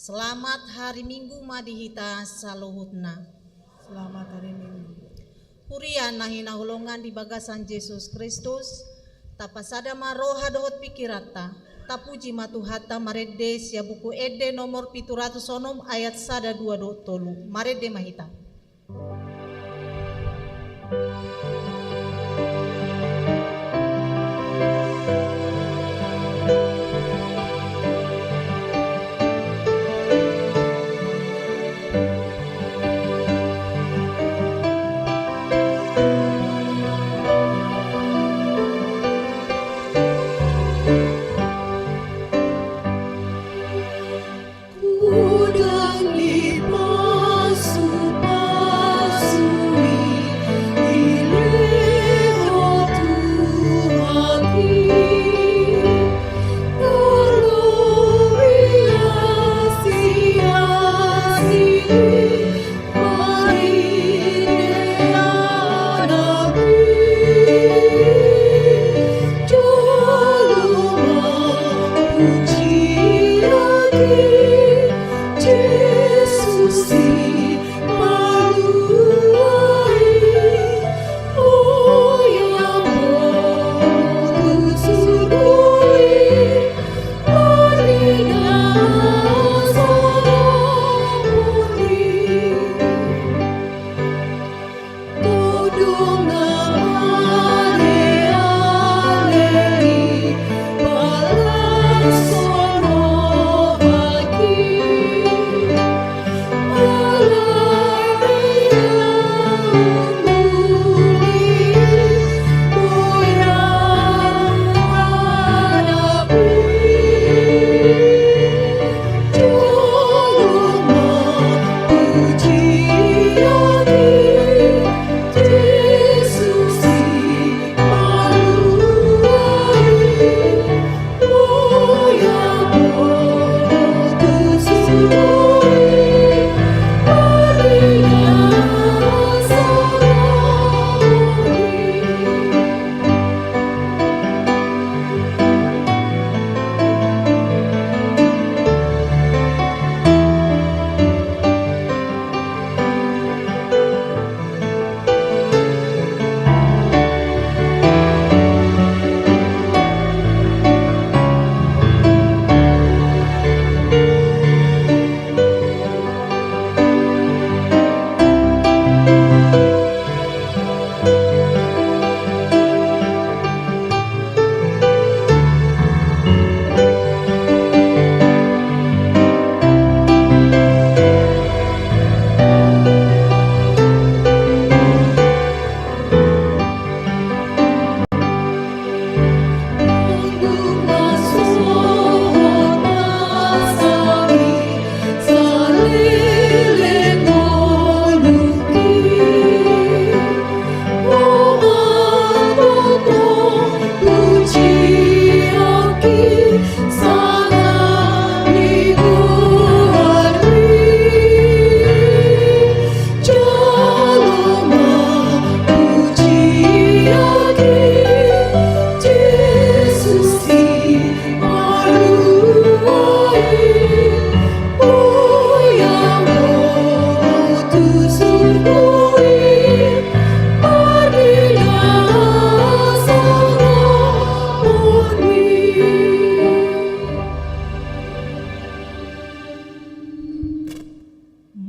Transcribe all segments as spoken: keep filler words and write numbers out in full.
Selamat hari Minggu ma di hita saluhutna. Selamat hari Minggu. Huria na hinaholongan di bagasan Jesus Kristus, tapasada ma roha dohot pikiranta, tapuji ma Tuhanta marende sian Buku Ende nomor pitu ratus onom ayat sada, dua dohot tolu. Marende ma hita. Godang ni pasu-pasu i dilehon Tuhan i, parasiasi i.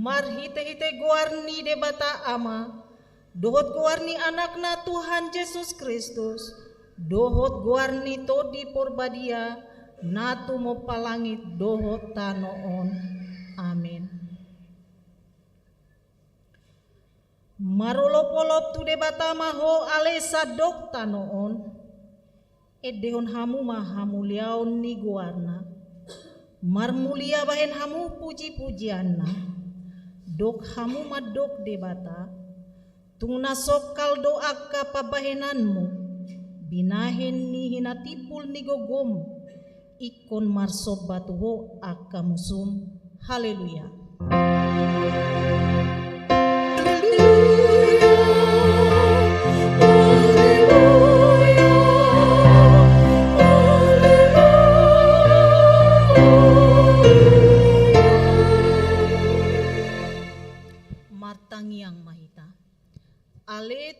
Marhitehite goar ni Debata Ama, dohot goar ni Anakna Tuhan Jesus Kristus, dohot goar ni Tondi Porbadia, na tumompa langit dohot tano on. Amen. Marolopolop tu Debata ma ho ale sandok tano on. Endehon hamu ma hamuliaon ni goarna. Marmulia bahen hamu pujipujianna. Dok hamu mandok Debata. Tung na songkal do angka pambahenanmu, binahen ni hinatimbul ni gogom, ingkon marsomba tu ho angka musum. Haleluya.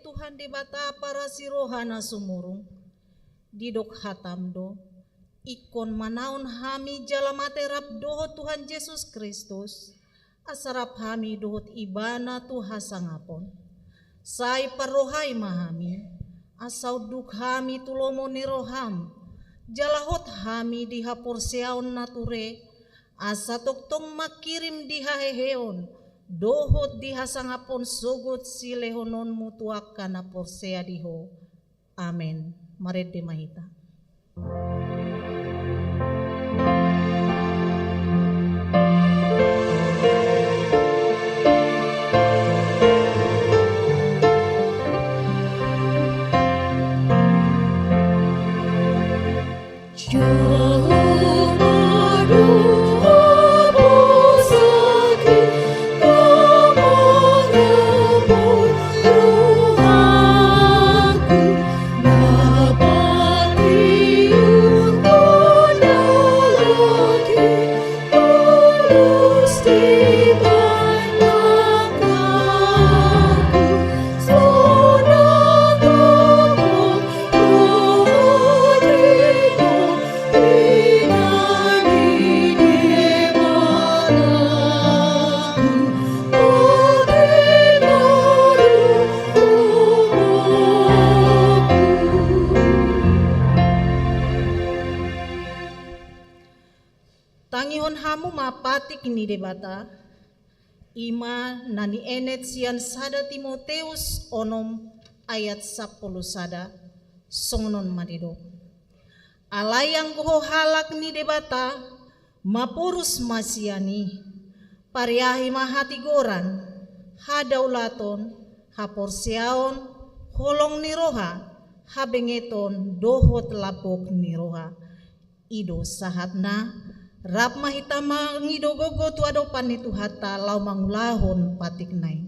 Tuhan Debata parasi roha na sumurung, didok hatam do, ingkon manaon hami jala mate rap dohot Tuhan Jesus Kristus, asa rap hami dohot Ibana tu hasangapon. Sai parrohai ma hami, asa unduk hami tu lomo ni roham, jala hot hami di haporseaon na ture, asa tongtong mangkirim di haheheon dohot di hasangapon sogot silehononmu tu angka na porsea di Ho. Amen. Marende ma hita. Tangihon hamu ma patik ni Debata, i ma na nienet sian sada Timoteus onom ayat sampulu sada, songon on ma didok. Alai anggo ho halak ni Debata, maporus ma sian i, pariahi ma hatigoran, hadaulaton, haporseaon, holong ni roha, habengeton, dohot lambok ni roha. I do sahatna, rap ma hita mangido gogo tu adopan ni Tuhanta laho mangulahon patikna i.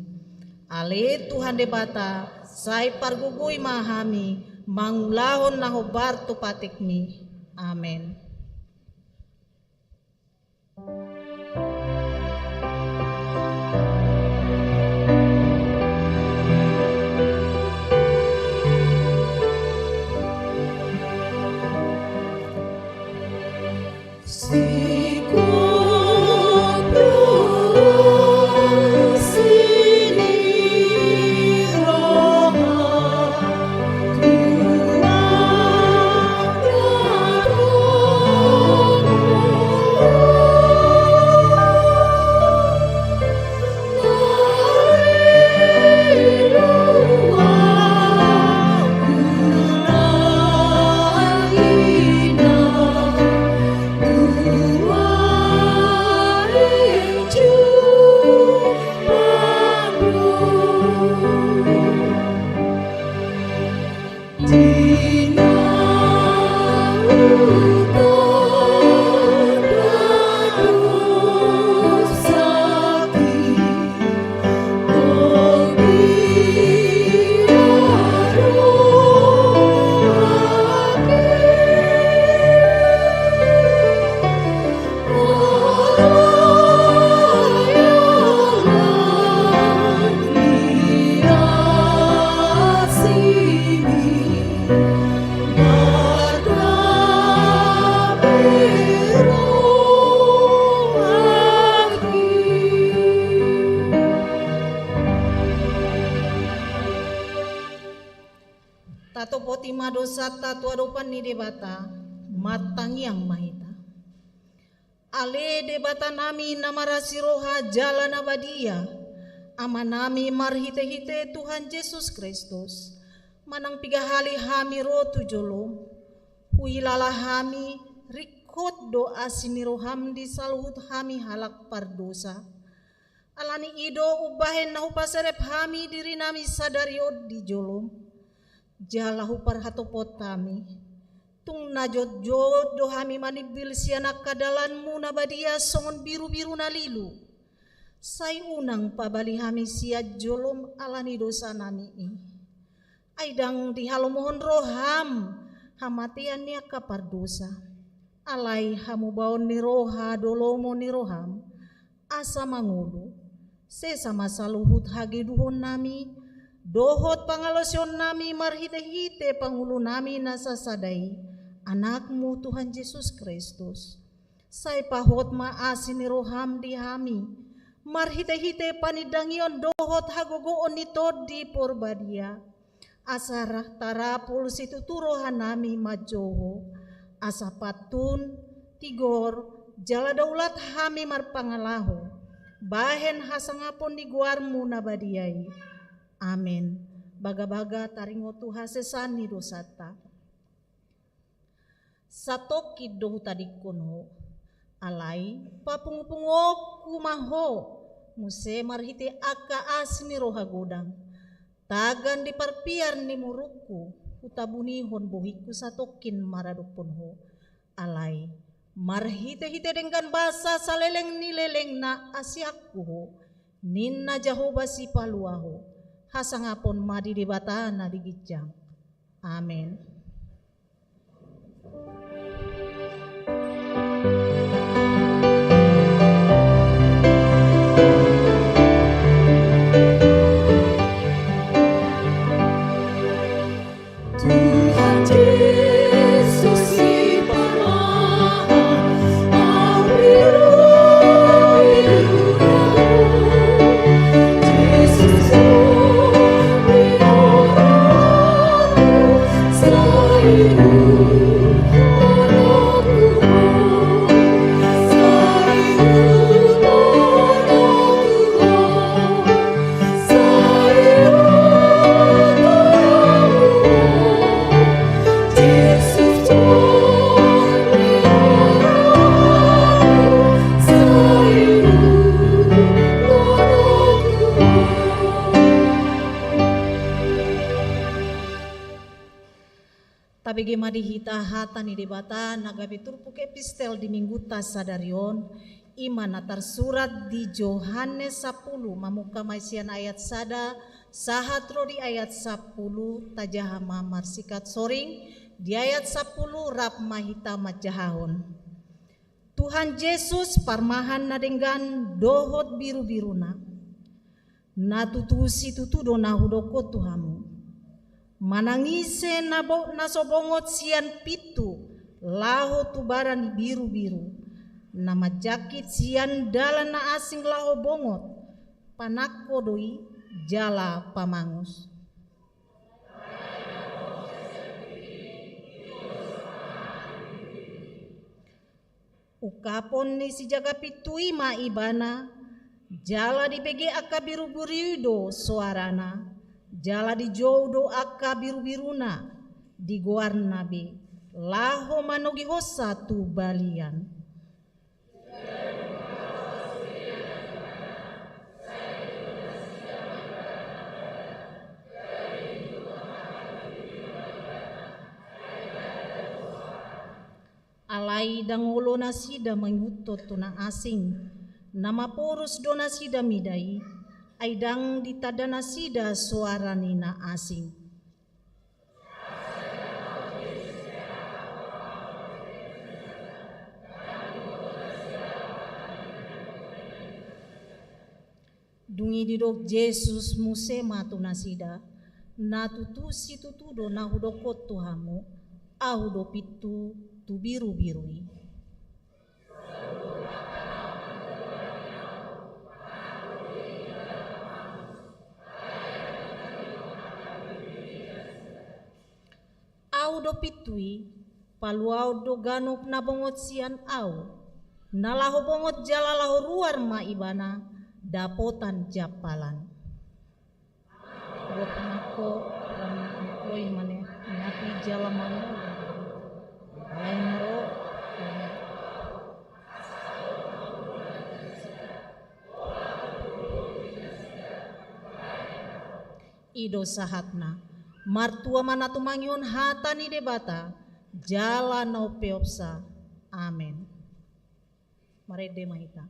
Ale Tuhan Debata, sai pargogoi ma hami mangulahon na hombar tu patikmi. Amen. Tatopoti ma dosanta tu adopan ni Debata, martangiang ma hita. Ale Debatanami na marasi roha jala na badia, Amanami marhitehite Tuhan Jesus Kristus, manang piga hali hami ro tu jolom, huhilala hami ringkot do asi ni roham di saluhut hami halak pardosa. Ala ni i do umbahen na hupaserep hami dirinami sadari on di jolom, jala huparhatopot hami. Tung na jotjot do hami manimbil sian angka dalanmu na badia songon birubiru na lilu. Sai unang pabali hami sian jolom ala ni dosanami i. Ai ndang dihalomohon roham hamatean ni angka pardosa. Alai hamubaon ni roha do lomo ni roham, asa mangolu, sesa ma saluhut hageduhonnami, dohot pangalaosionnami marhite-hite pangulunami na sasada i, Anakmu Tuhan Jesus Kristus. Sai pahot ma asi ni roham di hami, marhite-hite panindangion dohot hagogoon ni Tondi Porbadia, asa ra tarapul situtu rohanami manjou Ho, asa pantun, tigor, jala daulat hami marpangalaho, bahen hasangapon ni goarmu na badia i. Amen. Bagabaga taringot tu hasesaan ni dosanta. Satongkin do hutadingkon Ho, alai papungu-punguonku ma Ho, muse marhite angka asi ni roha godang. Tagan di parpiar ni murukku, hutabunihon bohingku satongkin maradophon Ho, alai marhite-hite denggan basa saleleng ni lelengna asianku Ho, ninna Jahowa Sipalua Ho, hasangapon ma di Debata na di ginjang. Amen. Tuhan Jesus, si parmahan, au biru-biru na Ho. Jesus, Tabege ma di hita hata ni Debata na gabe turpuk epistel di minggunta sadari on, i ma na tarsurat di Johannes sampulu, mamungka ma i sian ayat sada sahat ro di ayat sampulu, tajaha ma marsikat soring di ayat sampulu, rap ma hita manjahahon. Tuhan Jesus, parmahan na denggan dohot biru-biruna. Na tutu situtu do na hudok Ho tu hamu. Manang ise na bo-, na so bongot sian pintu laho tu bara ni biru-biru, na manjangkit sian dalan na asing laho bongot, panangko do i jala pamangus. Ungkapon ni sijaga pintu i ma ibana, jala dibege angka biru-biru i do soarana, jala dijou do angka biru-biruna, digoarna be, laho manogihonsa tu balian. Alai ndang olo nasida mangihuthon tu na asing, na maporus do nasida mida i, ai ndang ditanda nasida soara ni na asing. Dung i didok Jesus muse ma tu nasida, na tutu situtu do na hudok Ho tu hamu, Ahu do pintu tu biru-biru i. Ahu do pintu i, paluaon do ganup na bongot sian Ahu, na laho bongot jala laho ruar ma ibana dapotan jampalan. Gok nangko, rami nangko i mane, mati jala mangulo. Baen ro. I do sahatna. Martua ma na tumangihon hata ni Debata, jala na umpeopsa. Amen. Marende ma hita.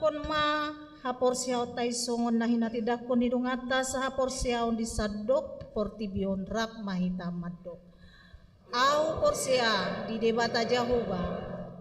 Tindangkon ma haporseaonta i songon na hinatindangkon ni donganta sahaporseaon di sandok portibi on, rap ma hita mandok. Ahu porsea di Debata Jahowa,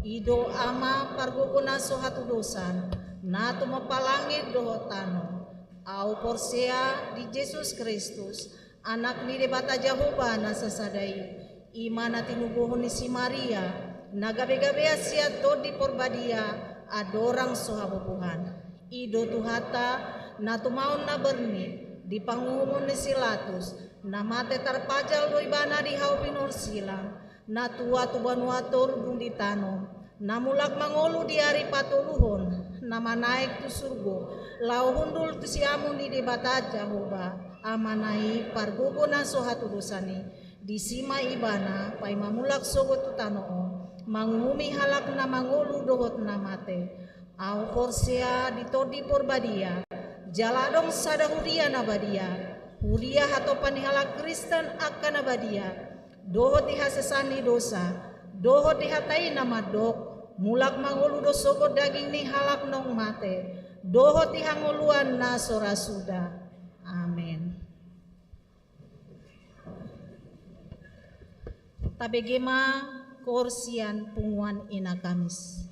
i do Ama pargogo na so hatudosan, na tumompa langit dohot tano. Ahu porsea di Jesus Kristus, Anak ni Debata Jahowa na sasada i, i ma na tinubuhon ni si Maria, na gabegabean sian Tondi Porbadia, andorang so habubuhan. I do Tuhanta, na tumaon na bernit, di panguhumon ni si Latus, na mate tarpajal do ibana di hau pinorsilang, na tua tu banua toru dung ditanom, na mulak mangolu di ari patoluhon, na manaek tu surgo, laho hundul tu siamun ni Debata Jahowa, Amana i pargogo na so hatudosan i, disi ma ibana paima mulak sogot tu tano on, manguhumi halak na mangolu dohot na mate. Ahu porsea di Tondi Porbadia, jala adong sada huria na badia, huria hatopan ni halak Kristen angka na badia, dohot di hasesaan ni dosa, dohot di hata i na mandok, mulak mangolu do sogot daging ni halak naung mate, dohot di hangoluan na so ra suda. Amen. Tabege ma koor sian punguan Ina Kamis.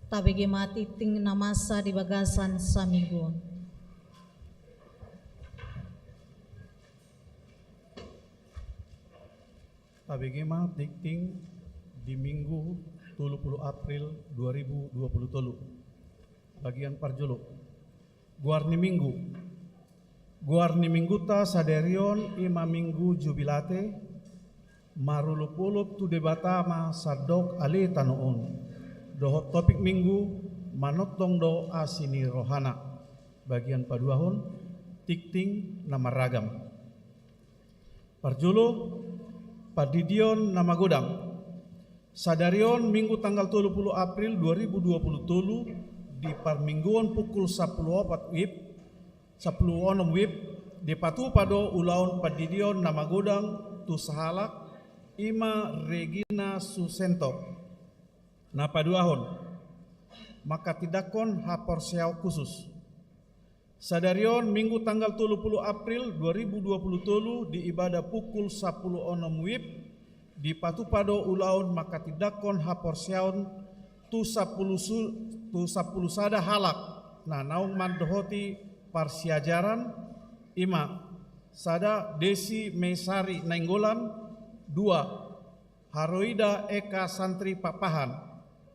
Tabege ma tingting na masa di bagasan saminggu on. Tabege ma tingting di Minggu tolu pulu April dua ribu dua pulu tolu. Bagian parjolo. Goar ni Minggu. Goar ni Mingguta sadari on i ma Minggu Jubilate, marolopolop tu Debata ma sandok ale tano on. Dohot topik Minggu, manongtong do asi ni rohana. Bagian paduahon, tingting na marragam. Parjolo, pandidion na magodang. Sadari on Minggu tanggal tolu pulu April dua ribu dua pulu tolu, di parmingguon pukul sampulu opat wib, sampulu onom wib, dipatupa do ulaon pandidion na magodang tu sahalak, i ma Regina Susento. Na paduahon, mangkatindangkon haporseaon khusus. Sadari on Minggu tanggal tolu pulu April dua ribu dua pulu tolu, di ibada pukul sampulu onom wib, dipatupa do ulaon mangkatindangkon haporseaon tu sampulu su-, tu sampulu sada halak na naung mandohoti parsiajaran, i ma: sada, Desi Meisari Nainggolan; dua, Haroida Eka Santri Pakpahan;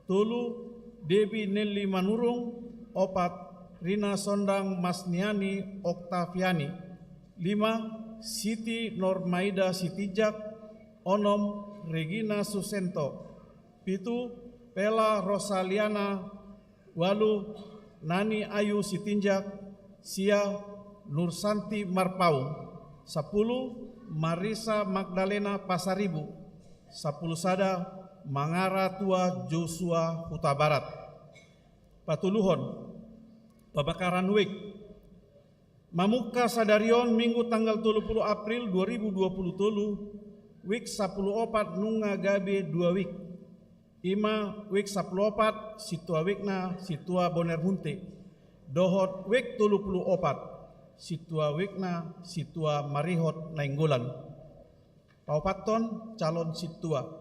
tolu, Debi Nelly Manurung; opat, Rina Sondang Masniani Oktaviani; lima, Siti Normaida Sitinjak; onom, Regina Susento; pitu, Pela Rosaliana; ualu, Nani Ayu Sitinjak; sia, Nursanti Marpaung; sampulu, Marisa Magdalena Pasaribu; sampulu sada, Mangaratua Joshua Hutabarat. Patoluhon, pabakaran wijk. Mamungka sadari on Minggu tanggal tolu pulu April dua ribu dua pulu tolu, wijk sampulu opat nunga gabe dua wijk. I ma wijk sampulu opat, sintua wijk na sintua Boner Munte, dohot wijk tolu pulu opat, sintua wijk na sintua Marihot Nainggolan. Paopathon, calon sintua.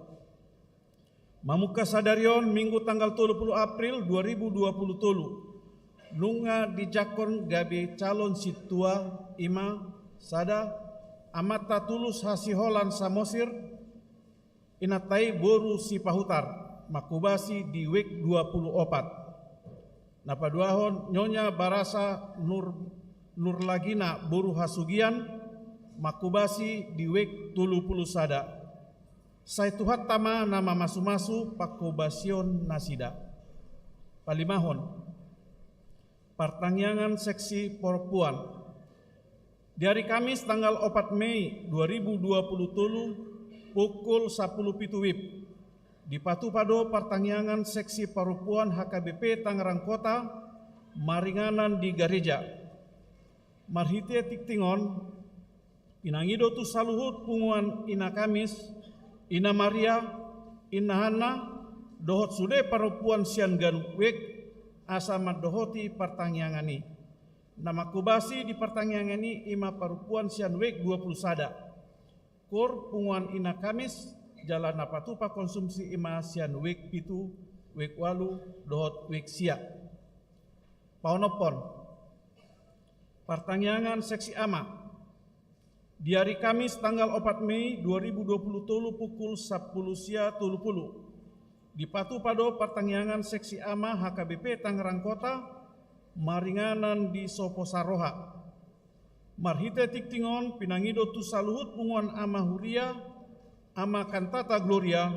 Mamungka sadari on Minggu tanggal tolu pulu April dua ribu dua pulu tolu, nunga dijangkon gabe calon sintua, i ma: sada, Amanta Tulus Hasiholan Samosir, inanta i boru Sipahutar, manghobasi di wijk dua pulu opat. Na paduahon, Nyonya Barasa Nur-, Nurlagina boru Hasugian, manghobasi di wijk tolu pulu sada. Sai Tuhanta ma na mamasumasu panghobasion nasida. Palimahon, partangiangan seksi parompuan. Di ari Kamis tanggal opat Mei dua ribu dua pulu tolu, pukul sampulu pitu wib, dipatupa do partangiangan seksi parompuan H K B P Tangerang Kota maringanan di gareja. Marhite tingting on, pinangido tu saluhut punguan Ina Kamis, Ina Maria, Ina Hanna, dohot sude parompuan sian ganup wijk, asa mandohoti partangiangan i. Na manghobasi di partangiangan i, i ma parompuan sian wijk dua pulu sada. Kor punguan Ina Kamis, jala na patupa konsumsi i ma sian wijk pitu, wijk ualu, dohot wijk sia. Paonomhon, partangiangan seksi ama. Di ari Kamis tanggal opat Mei dua ribu dua pulu tolu pukul sampulu sia tolu pulu, dipatupa do partangiangan seksi ama H K B P Tangerang Kota maringanan di Sopo Saroha. Marhite tingting on, pinangido tu saluhut punguan ama huria, ama Cantata Gloria,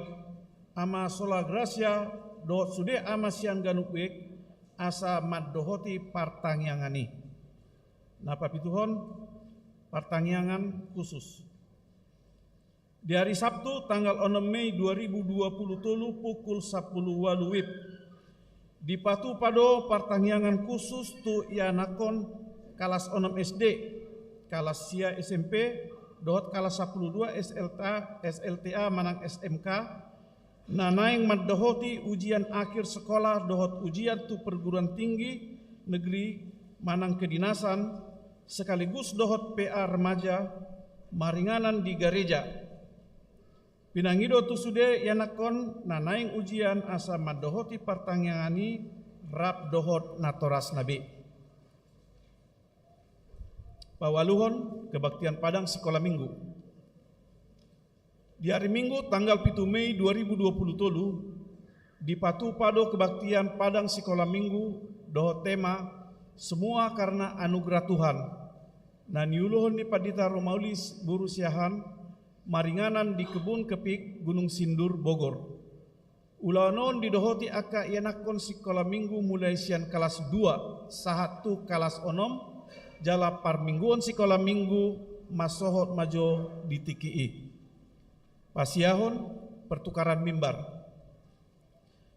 ama Sola Gracia, dohot sude ama sian ganup wijk, asa mandohoti partangiangan i. Na papituhon, partangiangan khusus. Di ari Sabtu tanggal onom Mei dua ribu dua pulu tolu pukul sampulu ualu wib, dipatupa do partangiangan khusus tu ianakhon kalas onom S D, kalas sia S M P, dohot kalas sampulu dua S L T A, S L T A manang S M K, na naeng mandohoti ujian akhir sekolah dohot ujian tu perguruan tinggi negeri manang kedinasan, sekaligus dohot P A remaja maringanan di gareja. Pinangido tu sude ianakhon na naeng ujian asa mandohoti partangiangan i rap dohot natorasna be. Paualuhon, kebaktian padang sikola minggu. Di ari Minggu tanggal pitu Mei dua ribu dua puluh tolu, dipatupa do kebaktian padang sikola minggu dohot tema Semua Karena Anugerah Tuhan, na niuluhon ni Pandita Romaulis boru Siahaan, maringanan di Kebun Kepik, Gunung Sindur, Bogor. Ulaon on didohoti angka ianakhon sikola minggu mulai sian kalas dua sahat tu kalas onom, jala parmingguon sikola minggu mansohot ma jo di tingki i. Pasiahon, pertukaran mimbar.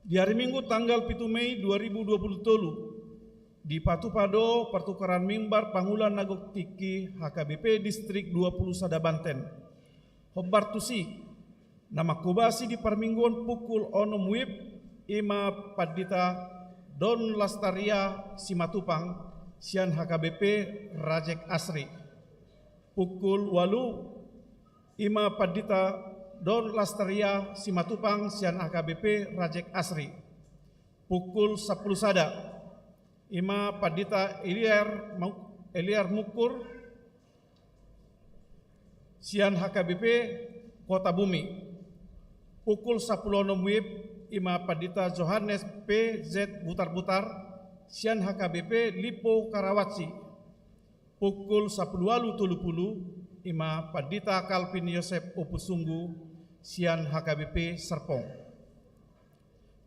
Di ari Minggu tanggal pitu Mei dua ribu dua puluh tolu, dipatupa do pertukaran mimbar pangula na gok tingki H K B P Distrik dua puluh sada Banten. Hombar tusi, na manghobasi di parmingguon pukul onom wib, i ma Pandita Don Lastaria Simatupang sian H K B P Rajek Asri. Pukul ualu, i ma Pandita Don Lastaria Simatupang sian H K B P Rajek Asri. Pukul sampulu sada, i ma Pandita Eliar Mu-, Eliar Mukkur sian H K B P Kota Bumi. Pukul sampulu onom wib, i ma Pandita Johannes P Z Butarbutar sian H K B P Lipo Karawaci. Pukul sampulu ualu tolu pulu, i ma Pandita Calvin Yosep Opunsunggu sian H K B P Serpong.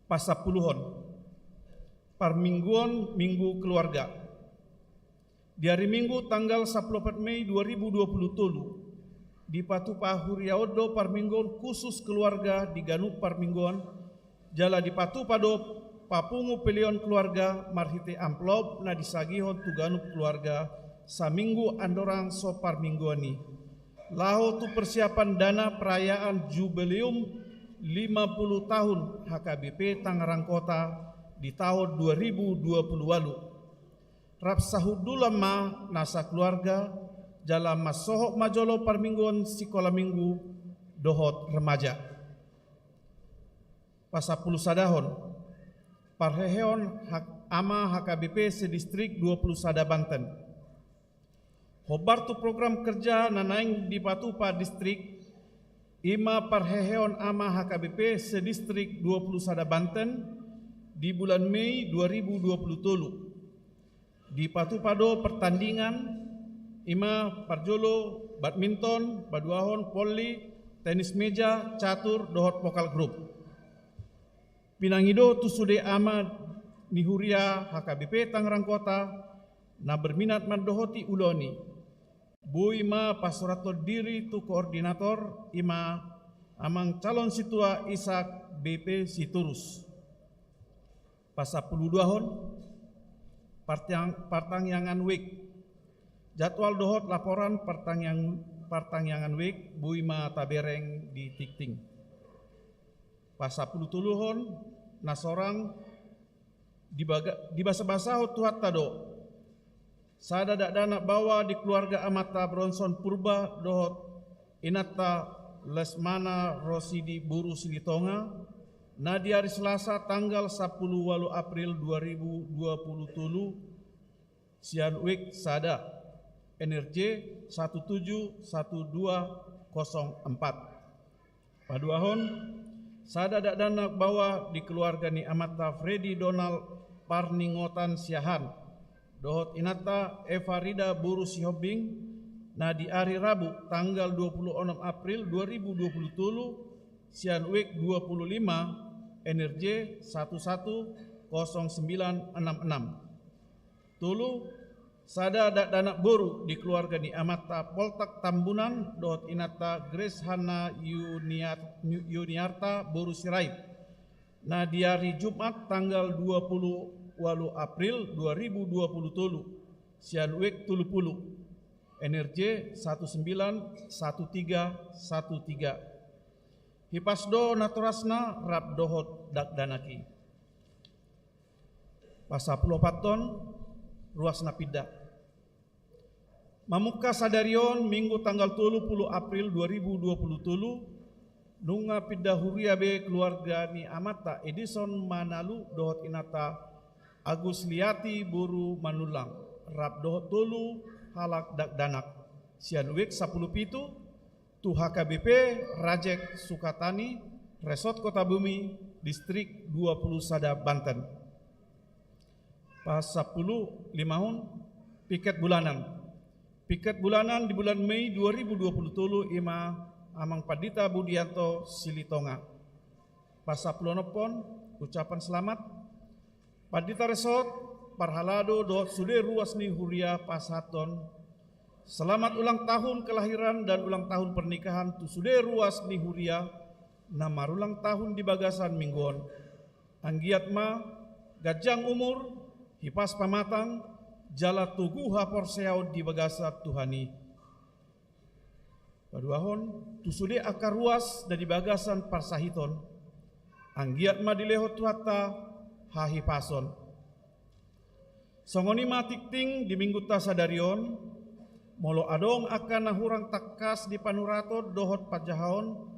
Pasampuluhon, parmingguon Minggu Keluarga. Di ari Minggu tanggal sampulu opat Mei dua ribu dua puluh tolu, dipatupa huria on do parmingguon khusus keluarga di ganup parmingguon, jala dipatupa do papungu peleon keluarga marhite amplop na disagihon tu ganup keluarga saminggu andorang so parmingguon i, laho tu persiapan dana perayaan jubileum lima puluh tahun H K B P Tangerang Kota di tahun dua ribu dua puluh ualu. Rap sahundulan ma na sakeluarga, jala mansohot ma jolo parmingguon sikola minggu dohot remaja. Pasampulu sadahon, parheheon hak-, ama H K B P sedistrik dua puluh sada Banten. Hombar tu program kerja na naeng dipatupa distrik, i ma parheheon ama H K B P sedistrik dua puluh sada Banten di bulan Mei dua ribu dua puluh tolu. Dipatupa do pertandingan, i ma parjolo badminton, paduahon volley, tenis meja, catur, dohot vokal grup. Pinangido tu sude ama ni huria H K B P Tangerang Kota na berminat mandohoti ulaon i, boi ma pasurathon diri tu koordinator, i ma Amang Calon Sintua Ishak B P Sitorus. Pasampuluduahon, partiang-, partangiangan wijk. Jadwal dohot laporan partangiang-, partangiangan wijk boi ma tabereng di tingting. Pasampulutoluhon, na sorang dibaga-, dibasabasahon Tuhanta do sada dakdanak baoa di keluarga amanta Bronson Purba dohot inanta Lesmana Rosidi boru Silitonga, na di ari Selasa tanggal sampulu ualu April dua ribu dua puluh tolu, sian wijk sada, N R J satu tujuh satu dua kosong empat. Paduahon, sada dakdanak baoa di keluarga ni amanta Freddy Donald Parningotan Siahaan dohot inanta Eva Rida boru Sihombing, na di ari Rabu tanggal dua puluh onom April dua ribu dua puluh tolu, sian wijk dua puluh lima, N R J satu satu kosong sembilan enam enam. Tolu, sada dakdanak boru di keluarga ni amanta Poltak Tambunan dohot inanta Grace Hanna Yuniar-, Yuniarta boru Sirait, na di ari Jumat tanggal dua puluh ualu April dua ribu dua puluh tolu, sian wijk tolu pulu, N R J satu sembilan satu tiga satu tiga. Hipas do natorasna rap dohot dakdanak i. Pasampuluopathon, ruas na pinda. Mamungka sadari on, Minggu tanggal tolu pulu April dua ribu dua puluh tolu, Nunga pinda huria be keluarga ni amanta Edison Manalu dohot inanta Agus Liati boru Manullang, rap dohot tolu halak dakdanak, sian WEKK sampulu pitu, tu HKBP Rajek Sukatani, Resort Kotabumi, Distrik dua pulu sada Banten. Pasampulu limahon, piket bulanan. Piket bulanan di bulan Mei dua ribu dua pulu tolu i ma Amang Pandita Budianto Silitonga. Pasampulu onomhon, ucapan selamat. Pandita Resort, parhalado dohot sude ruas ni huria pasahathon selamat ulang tahun kelahiran dan ulang tahun pernikahan tu sude ruas ni huria na marulang tahun di bagasan minggu on. Anggiat ma ganjang umur, hipas pamatang, jala togu haporseaon di bagasan Tuhan i. Paduahon, tu sude angka ruas na di bagasan parsahiton, anggiat ma dilehon Tuhanta hahipason. Songon i ma tingting di minggunta sadari on, molo adong angka na hurang tangkas di panuraton dohot panjahaon,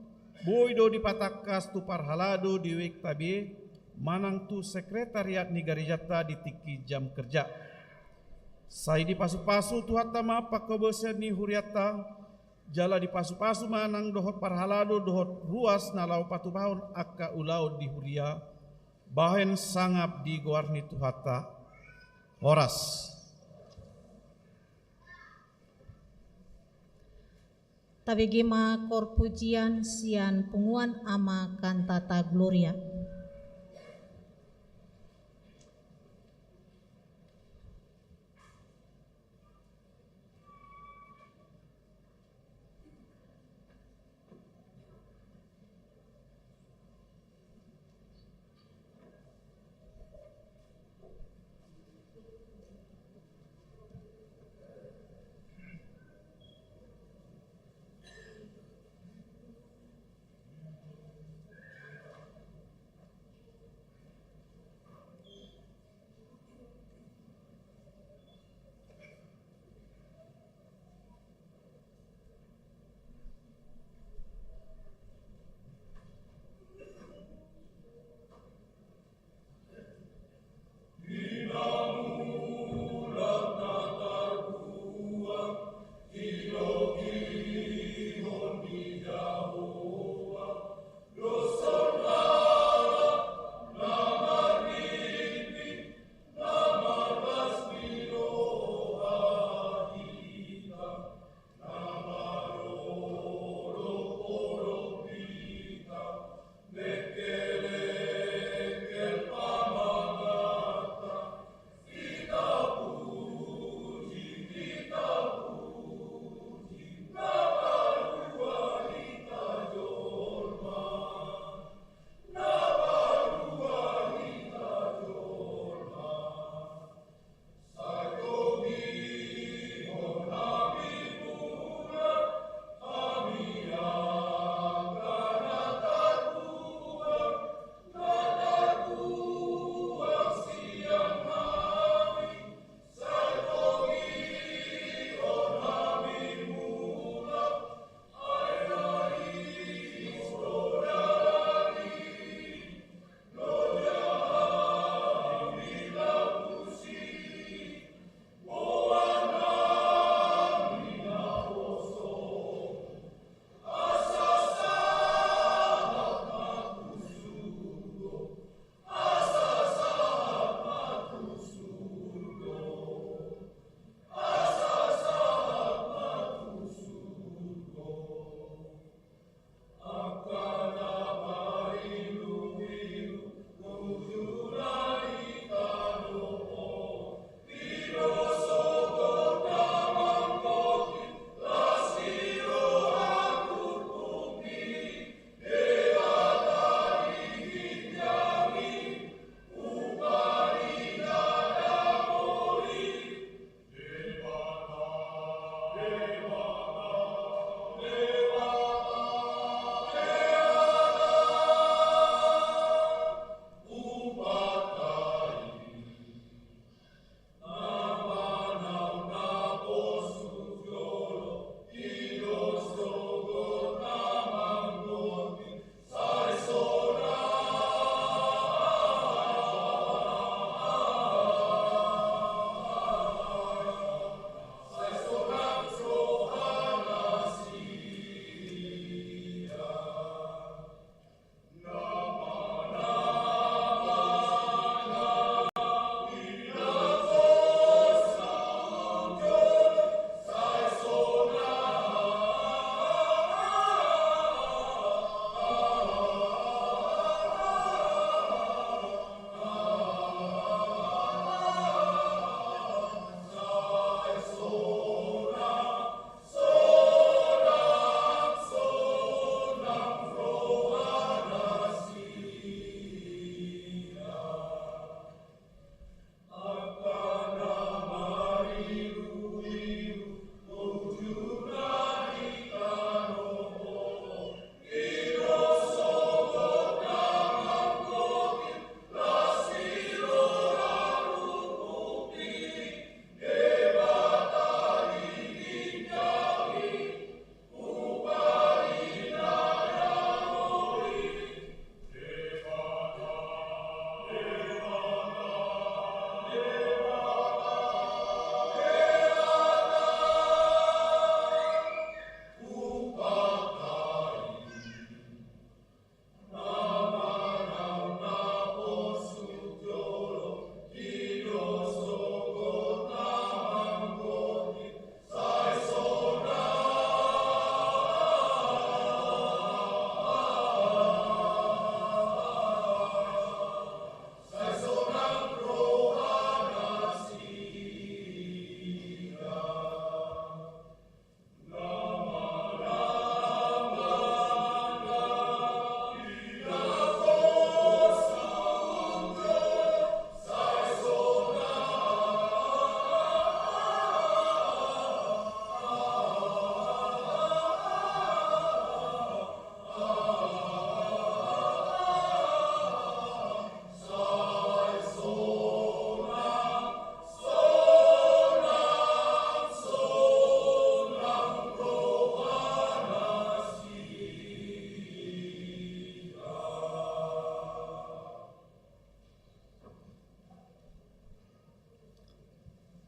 boi do dipatangkas tu parhalado di WEKK-ta be, manang tu sekretariat ni garejanta di tingki jam kerja. Sai dipasupasu Tuhanta ma panghobasan ni hurianta, jala dipasupasu ma nang dohot parhalado dohot ruas na laho patupahon angka ulaon di huria, bahen sangap di goar ni Tuhanta. Horas. Tabege ma koor pujian sian punguan Ama Cantata Gloria.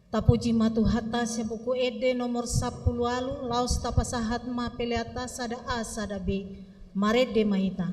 Tapuji ma Tuhanta. Sian Buku Ende nomor sampulu ualu, laos tapasahat ma peleanta sada A sada B. Marende ma hita.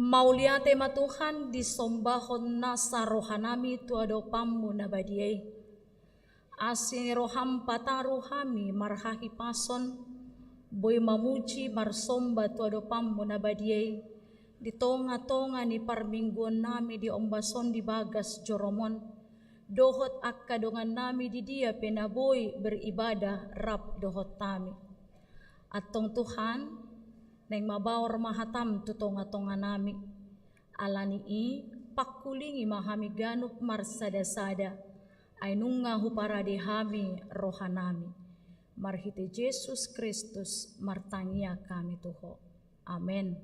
Mauliate ma Tuhan, disombahon nasa rohanami tu adopanmu na badia i. Asi ni roham pataru hami marhahipason, boi mamuji marsomba tu adopanmu na badia i, di tonga-tonga ni parmingguonnami di ombas on di bagas joroMon, dohot angka dongannami di dia pe na boi beribadah rap dohot hami. Antong Tuhan, naeng mabaor ma hataM tu tonga-tonganami. Ala ni i, pangkulingi ma hami ganup marsada-sada, ai nunga huparade hami rohanami. Marhite Jesus Kristus martangiang hami tu Ho. Amen.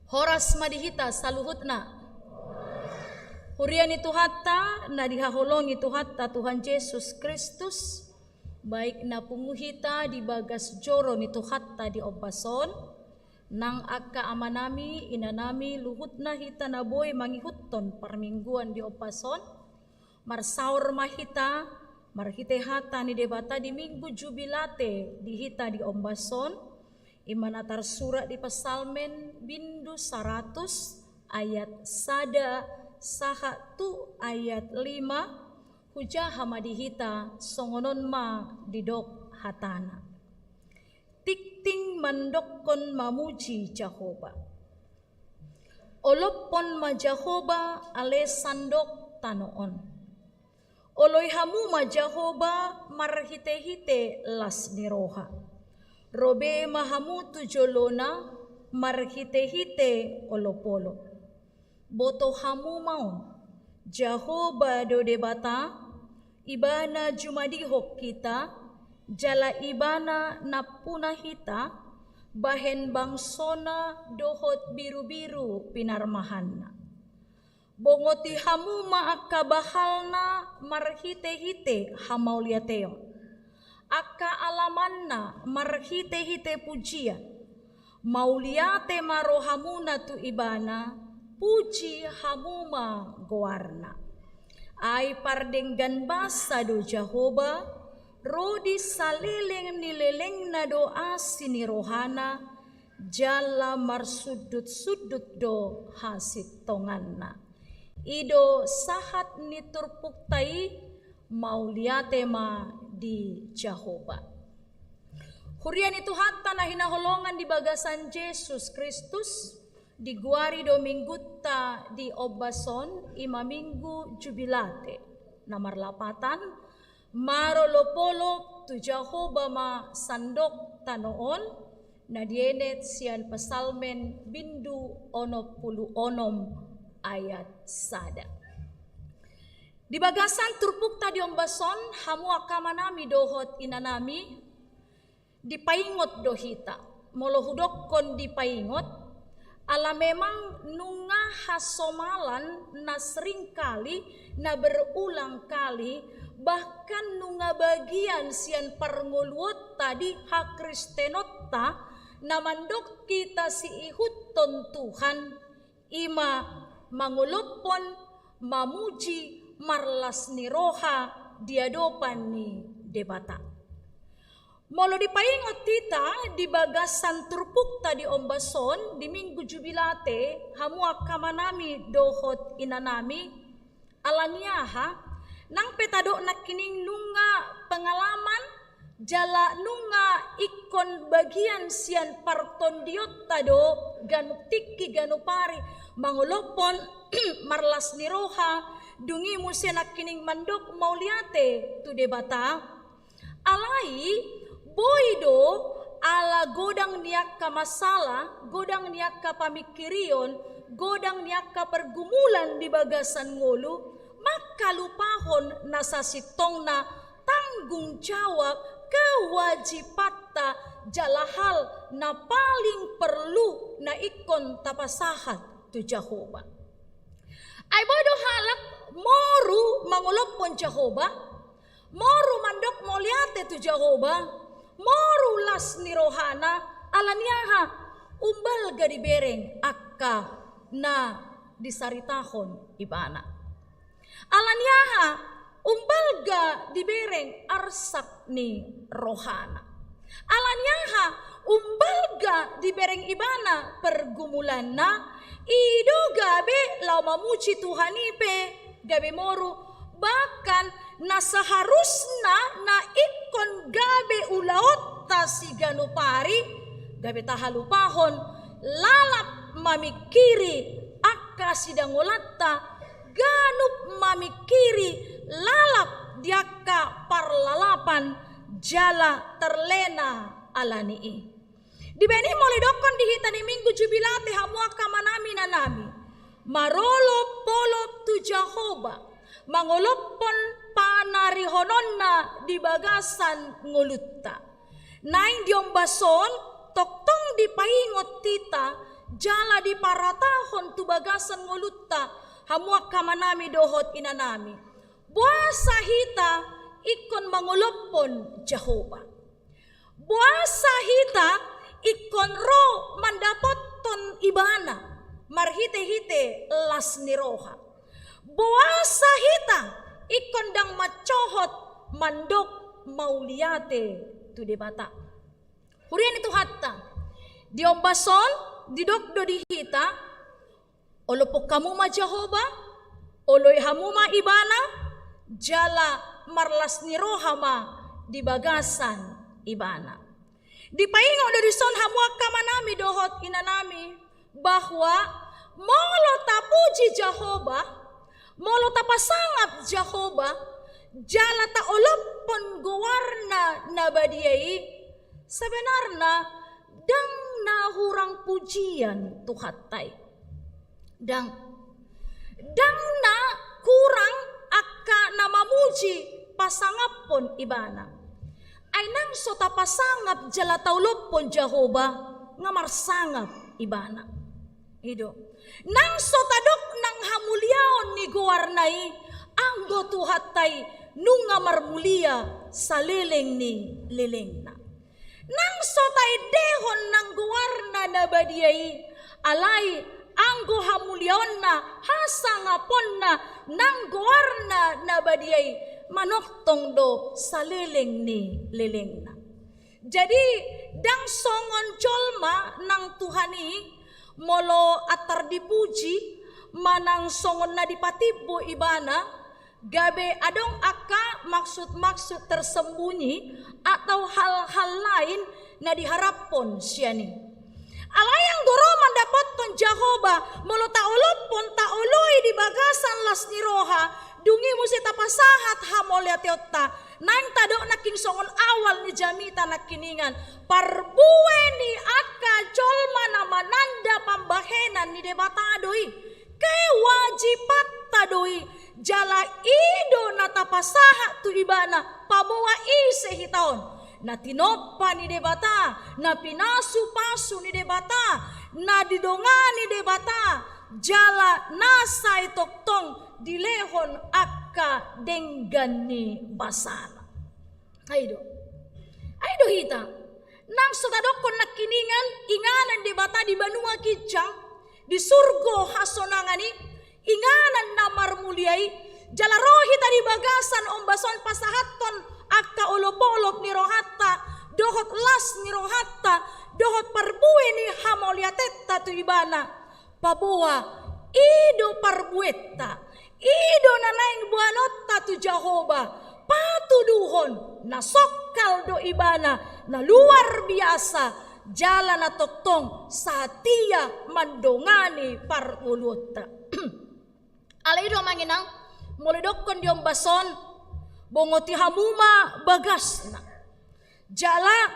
Horas ma di hita saluhutna. Huria ni Tuhanta, na dihaholongi Tuhanta Tuhan Jesus Kristus, baik na pungu hita di bagas joro ni Tuhanta di ombas on, nang angka amanami, inanami, luhutna hita na boi mangihuthon parmingguan di ombas on, marsaor ma hita, marhite hata ni Debata di Minggu Jubilate di hita di ombas on, i ma na tarsurat di Psalmen bindu saratus ayat sada sahat tu ayat lima, hujaha ma di hita songon on ma didok hatana. Tingting mandokkon mamuji Jahowa. Olophon ma Jahowa ale sandok tano on. Oloi hamu ma Jahowa marhite-hite las ni roha. Ro be ma hamu tu jolona marhite-hite olop-olop. Boto hamu ma on, Jahowa do Debata, Ibana jumadihon hita, jala Ibana nampuna hita, bahen bangsona dohot birubiru pinarmahanna. Bongoti hamu ma angka bahalna marhite-hite hamauliateon, angka alamanna marhite-hite pujian. Mauliate ma rohamuna tu Ibana, puji hamu ma goarna. Ai pardenggan basa do Jahowa, ro di saleleng ni lelengna do asi ni rohana, jala marsundut-sundut do hasintonganna. I do sahat ni turpukta i, mauliate ma di Jahowa. Huria ni Tuhanta na hinaholongan di bagasan Jesus Kristus, digoari do minggunta di ombas on, i ma Minggu Jubilate, na marlapatan, marolop-olop tu Jahowa ma sandok tano on, na dienet sian Psalmen bindu onom pulu onom ayat sada. Di bagasan turpukta di ombas on, hamu angka amanami dohot inanami, dipaingot do hita. Molo hudokkon dipaingot, ala memang nunga hasomalan na sering kali, na berulang kali, bahkan nunga bagian sian parngoluonta di hakristenonta, na mandok hita siihuthon Tuhan, i ma mangolophon, mamuji, marlas ni roha di adopan ni Debata. Molo dipaingot hita di bagasan turpukta di ombas on, di Minggu Jubilate, hamu angka amanami dohot inanami, ala ni aha, nang pe tadok nangkining nunga pengalaman, jala nunga ingkon bagian sian partondionta do, ganup tingki ganup ari, mangolophon, marlas ni roha, dung i muse nangkining mandok mauliate tu Debata. Alai, boi do, ala godang ni angka masalah, godang ni angka pamingkirion, godang ni angka pergumulan di bagasan ngolu, mangkalupahon na sasintongna tanggung jawab kewajibanta jala hal na paling perlu na ingkon tapasahat tu Jahowa. Ai boi do halak moru mangolophon Jahowa, moru mandok mauliate tu Jahowa, moru las ni rohana, ala ni aha, umbalga dibereng angka na disaritahon ibana. Ala ni aha, umbalga dibereng arsak ni rohana. Alani aha? Umbalga dibereng ibana pergumulanna, i do gabe laho mamuji Tuhan i pe gabe moru, bahkan na saharusna na ingkon gabe ulaonta siganup ari, gabe tahalupahon lalap mamingkiri angka sidangolanta, ganup mamingkiri lalap di angka parlalapan jala terlena alani i. Dibaen i molo didokkon di hita di Minggu Jubilate hamu angka amanami inanami, marolopolop tu Jahowa, mangolophon panarihononna di bagasan ngolunta. Naeng di ombas on tongtong dipaingot hita jala diparatahon tu bagasan ngolunta, hamu angka amanami dohot inanami, boasa hita ingkon mangolophon Jahowa. Boasa hita ingkon ro mandapothon ibana marhitehite las ni roha. Boasa hita ingkon ndang mansohot mandok mauliate tu Debata. Huria ni Tuhanta, di ombas on didok do di hita, olophon hamu ma Jahowa, oloi hamu ma ibana, jala marlas ni roha ma di bagasan ibana. Dipaingot do dison hamu angka amanami dohot inanami, bahwa molo tapuji Jahowa, molo tapasangap Jahowa, jala taolophon goarna na badia i, sebenarna ndang na hurang pujian Tuhanta i. Ndang. Ndang na hurang angka na mamuji pasangaphon ibana. Ai nang so tapasangap jala taolophon Jahowa, nga marsangap ibana. I do. Nang so tadok nang hamuliaon ni goarna i, anggo Tuhanta i nunga marmulia saleleng ni lelengna. Nang so taendehon nang goarna na badia i, alai anggo hamuliaonna, hasangaponna nang goarna na badia i, manongtong do saleleng ni lelengna. Jadi, ndang songon jolma nang Tuhan i, molo antar dipuji, manang songon na dipatimbo ibana, gabe adong angka maksud-maksud tersembunyi atau hal-hal lain na diharaphon sian i. Alai anggo ro mandapothon Jahowa, molo taolophon, taoloi di bagasan las ni roha, dung i muse tapasahat hamauliateonta, naeng tadok nangkin songon awal ni jamita nangkiningan, parbue ni angka jolma na mananda pambahenan ni Debata do i. Kewajibanta do i, jala i do na tapasahat tu ibana, paboa ise hita on. Na tinompa ni Debata, na pinasupasu ni Debata, na didongani Debata, jala na sai tongtong dilehon angka denggan ni basana. Ai do. Ai do hita. Nang so tadokkon nangkiningan inganan Debata di banua ginjang, di surgo hasonangan i, inganan na marmulia i, jala ro hita di bagasan ombas on pasahathon angka olopolop ni rohanta, dohot las ni rohanta, dohot parbue ni hamauliatenta tu ibana. Paboa, i do parbuenta, i do na naeng boanonta tu Jahowa, patuduhon, na songkal do ibana, na luar biasa, jala na tongtong satia mandongani parngoluonta. Alai i do amang inang, molo didokkon di ombas on, bongoti hamu ma bagasna. Jala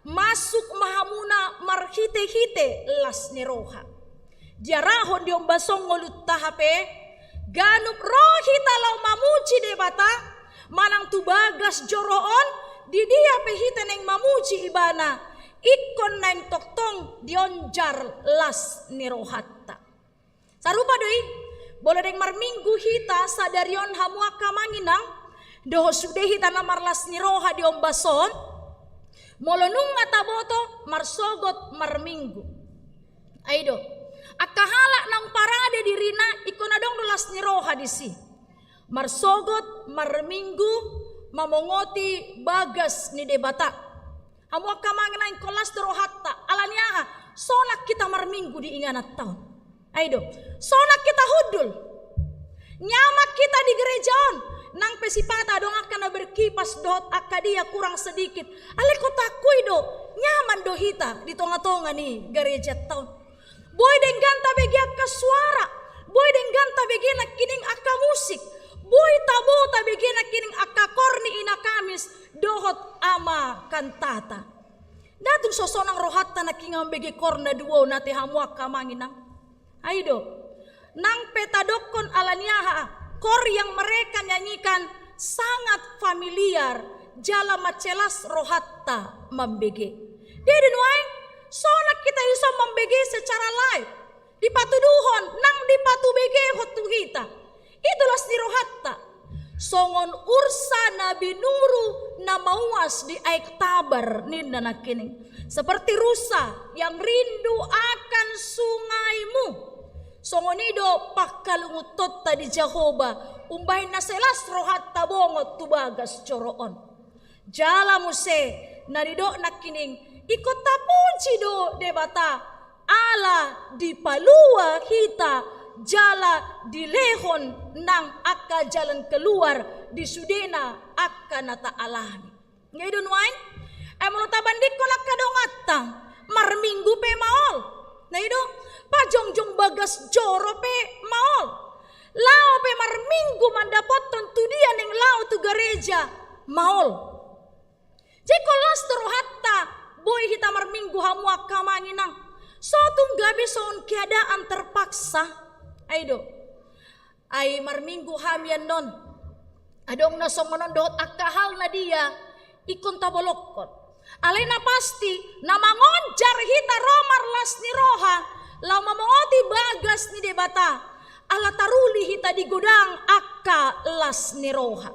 masuk ma hamuna marhitehite las ni roha. Diarahon di ombas on ngolunta hape, ganup ro hita laho mamuji Debata, manang tu bagas joro on, di dia pe hita naeng mamuji ibana, ingkon naeng tongtong dionjar las ni rohanta. Sarupa do i, molo naeng marminggu hita sadari on hamu angka amang inang, dohot sude hita na marlas ni roha di ombas on, molo nunga taboto marsogot marminggu. Ai do, angka halak naung parade dirina ingkon adong do las ni roha disi. Marsogot marminggu mamongoti bagas ni Debata. Hamu angka amang inang, ingkon las do rohanta. Ala ni aha? Sonang hita marminggu di ingananta on. Ai do, sonang hita hundul. Nyaman hita di gareja on. Nang pe sipata adong angka na berkipas dohot angka dia kurang sedikit. Alai ingkon taakui do, nyaman do hita di tonga-tonga ni garejanta on. Boi denggan tabege angka suara, boi denggan tabege nangkining angka musik, boi tabo tabege nangkining angka kor ni Ina Kamis dohot Ama Kantata. Nda tung so sonang rohanta nangkining mambege kor na dua on ate hamu angka amang inang. Ai do, nang pe tadokkon ala ni aha, kor yang mereka nyanyikan sangat familiar, jala mansai las rohanta mambege. Dia do nuaeng, sonang hita dison mambege secara live. Dipatuduhon, nang dipatubegehon tu hita. I do las ni rohanta. Songon ursa na binuru na mauas di aek Tabar ninna nangkining. Seperti rusa yang rindu akan sungaimu. Songon i do pangkalungunta di Jahowa, umbahen na sai las rohanta bongot tu bagas joro on. Jala muse, na nidok nangkining, ingkon tapuji do Debata, ala dipalua hita, jala dilehon nang angka jalan keluar di sudena angka na taalami. Nga i do nuaeng, ai molo tabandingkon angka donganta, marminggu pe maol. Na i do, pajongjong bagas joro pe maol. Laho pe marminggu mandapothon tu dia naeng laho tu gareja, maol. Jadi ingkon las do rohanta, boi hita marminggu hamu angka amang inang. So tung gabe songon keadaan terpaksa. Ai do. Ai marminggu hami annon. Adong na songon on dohot angka hal na dia ingkon tabolongkon. Alai na pasti, na mangonjar hita ro marlas ni roha, laho mamongoti bagas ni Debata, ala taruli hita di godang angka las ni roha.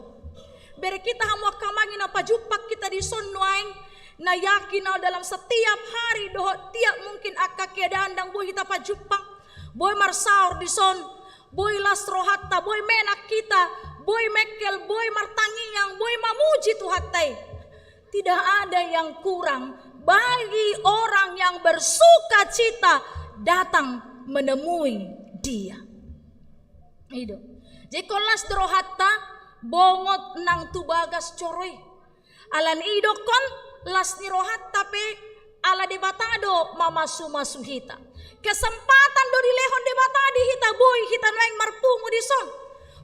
Bereng hita hamu angka amang inang, pajumpang hita dison nuaeng, na yakin au dalam setiap hari dohot tiap mungkin angka keadaan ndang boi hita pajumpang, boi marsaor dison, boi las rohanta, boi menak hita, boi mengkel, boi martangiang, boi mamuji Tuhanta i. Tidak ada yang kurang bagi orang yang bersukacita datang menemui Dia. I do. Jadi ingkon las do rohanta, bongot nang tu bagas joro i. Ala ni i dokkon, las ni rohanta pe ala Debata do mamasumasu hita. Kesempatan do dilehon Debata di hita, boi hita nuaeng marpungu dison.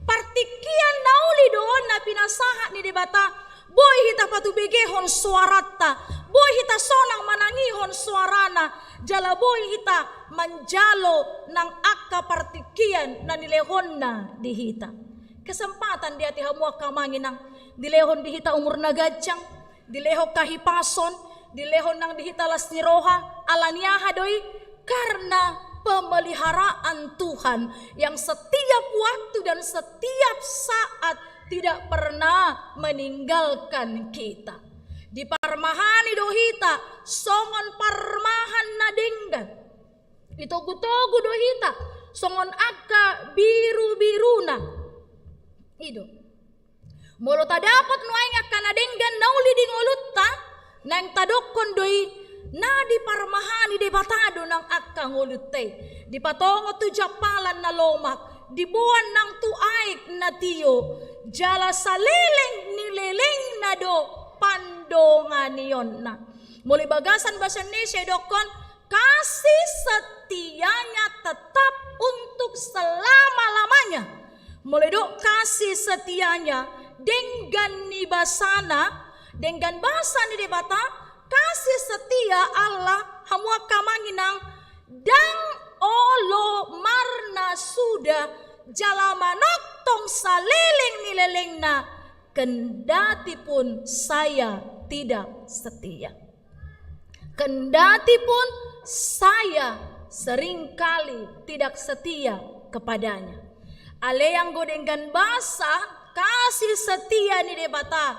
Partingkian na uli do on na pinasahat ni Debata, boi hita patubegehon soaranta, boi hita sonang manangihon soarana, jala boi hita manjalo nang angka partingkian na nilehonna di hita. Kesempatan do i ate hamu angka amang inang, dilehon di hita umur na ganjang, dilehon hahipason, dilehon nang di hita las ni roha, ala ni aha do i? Karena pemeliharaan Tuhan yang setiap waktu dan setiap saat tidak pernah meninggalkan kita. Diparmahani do hita songon parmahan na denggan. Ditogutogu do hita songon angka birubiruna. I do. Molo tadapot nuaeng angka na denggan na uli di ngolunta, naeng tadokkon do i, na diparmahani Debata do nang angka ngolunta i. Dipatongon tu jampalan na lomak, diboan nang tu aek na tio, jala saleleng ni lelengna do pandonganionna. Molo di bagasan bahasa Indonesia didokkon, kasih setianya tetap untuk selama-lamanya. Molo didok kasih setianya, denggan ni basana, denggan basa ni Debata, kasih setia Allah, hamu angka amang inang, ndang olo marnasuda, jala manongtong saleleng ni lelengna, kendati pun saya tidak setia. Kendati pun saya seringkali tidak setia kepadanya. Alai anggo denggan basa, kasih setia ni Debata,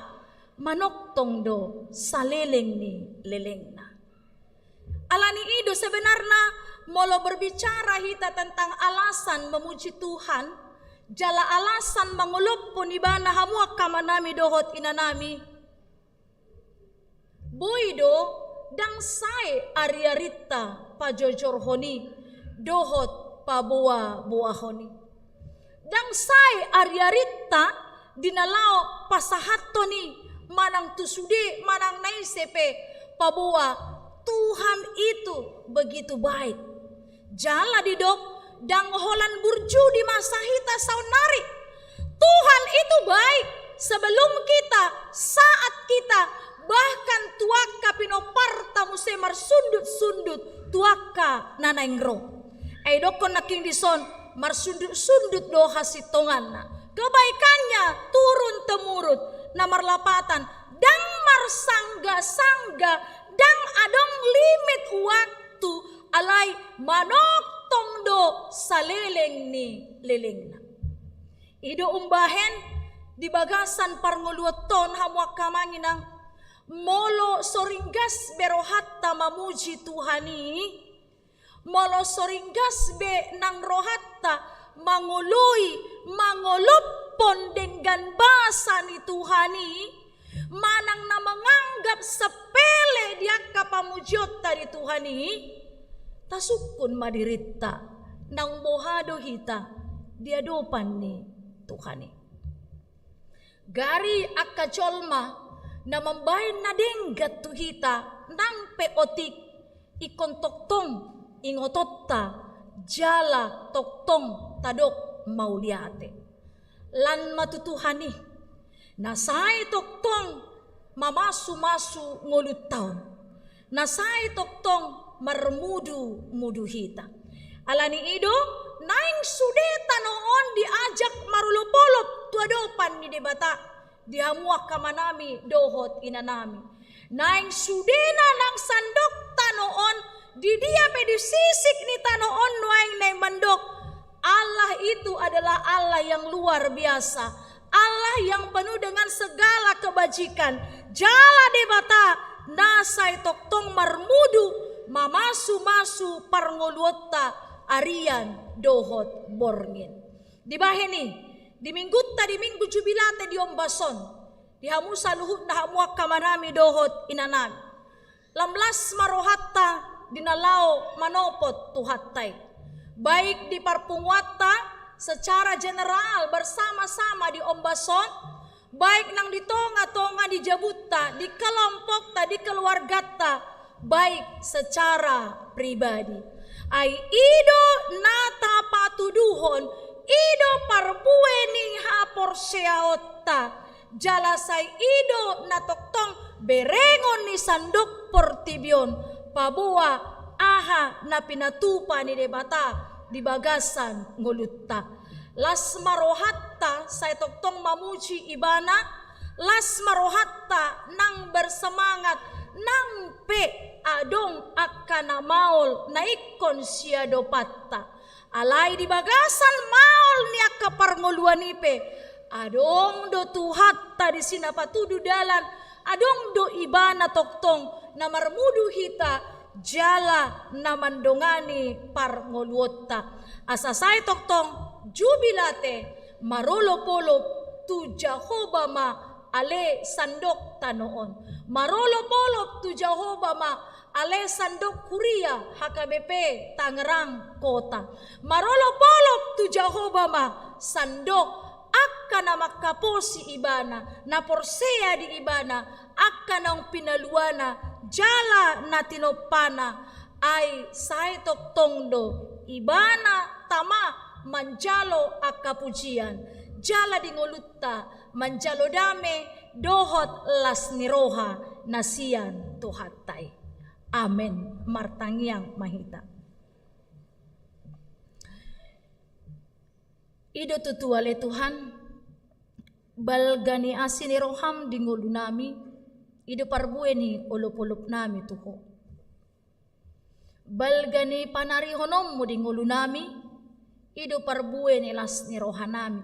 manongtong do saleleng ni lelengna. Ala ni i do sebenarna, molo berbicara hita tentang alasan memuji Tuhan, jala alasan mangolophon Ibana, hamu angka amanami dohot inanami, Boi do, ndang sae ariarinta pajojorhon i dohot paboaboahon i. Ndang sae ariarinta di na laho pasahathon i, manang tu sude manang na ise pe, paboa Tuhan itu begitu baik. Jala didok, ndang holan burju di masa hita saonnari. Tuhan itu baik sebelum kita, saat kita, bahkan tu angka pinomparta muse marsundut-sundut tu angka na naeng ro. Ai dokkon nangkin dison, marsundut-sundut do hasintonganna. Kebaikannya turun temurun, na marlapatan, ndang marsanggasangga, ndang adong limit waktu, alai manongtong do saleleng ni lelengna. I do umbahen di bagasan parngoluonta on, hamu angka amang inang, molo so ringgas be rohanta mamuji Tuhan i, molo so ringgas be nang rohanta mangoloi, mangolophon denggan basa ni Tuhan i, manang na manganggap sepele di angka pamujionta di Tuhan i, tasungkun ma dirinta, naung boha do hita di adopan ni Tuhan i. Gari angka jolma na mambahen na denggan tu hita, nang pe otik, ingkon tongtong ingotonta, jala tongtong tadok mauliate. Lan ma tu Tuhan i, na sai tongtong mamasumasu ngolunta on, na sai tongtong marmudumudu hita. Alani i do, naeng sude tano on diajak marolopolop tu adopan ni Debata, di hamu angka amanami dohot inanami. Naeng sudena nang sandok tano on, di dia pe di sisik ni tano on nuaeng naeng mandok, Allah itu adalah Allah yang luar biasa, Allah yang penuh dengan segala kebajikan. Jala Debata na sai tongtong marmudu, mamasumasu parngoluonta arian dohot borngin. Dibahen i, di minggunta di minggu Jubilate di ombas on, di hamu saluhutna hamu angka amanami dohot inanami, lam las ma rohanta di na laho manopot Tuhanta i. Baik di parpunguanta secara general bersama-sama di ombas on, baik nang di tongatonga ni jabunta, di kelompokta, di keluarganta, baik secara pribadi. Ai i do na tapatuduhon, i do parbue ni haporseaonta. Jala sai i do na tongtong berengon ni sandok portibi on, paboa aha na pinatupa ni Debata di bagasan ngolunta. Las ma rohanta sai tongtong mamuji Ibana, las ma rohanta nang bersemangat, nang pe adong angka na maol na ingkon siadopanta. Alai di bagasan maol ni angka parngoluan i pe, adong do Tuhanta disi na patudu dalan, adong do Ibana tongtong na marmudu hita, jala na mandongani parngoluonta. Asa sai tongtong Jubilate marolopolop tu Jahowa ma ale sandok tano on. Marolopolop tu Jahowa ma ale sandok huria H K B P Tangerang Kota. Marolopolop tu Jahowa ma sandok angka na mangkaposi Ibana, na porsea di Ibana, angka naung pinaluana, jala na tinompana. Ai sai tongtong do Ibana tama manjalo angka pujian, jala di ngolunta manjalo dame dohot las ni roha na sian Tuhanta i. Amen. Martangiang ma hita. I do tutu ale Tuhan, balga ni asi ni roham di ngolunami, i do parbue ni olopolopnami tu Ho. Balga ni panarihononmu di ngolunami, i do parbue ni las ni rohanami.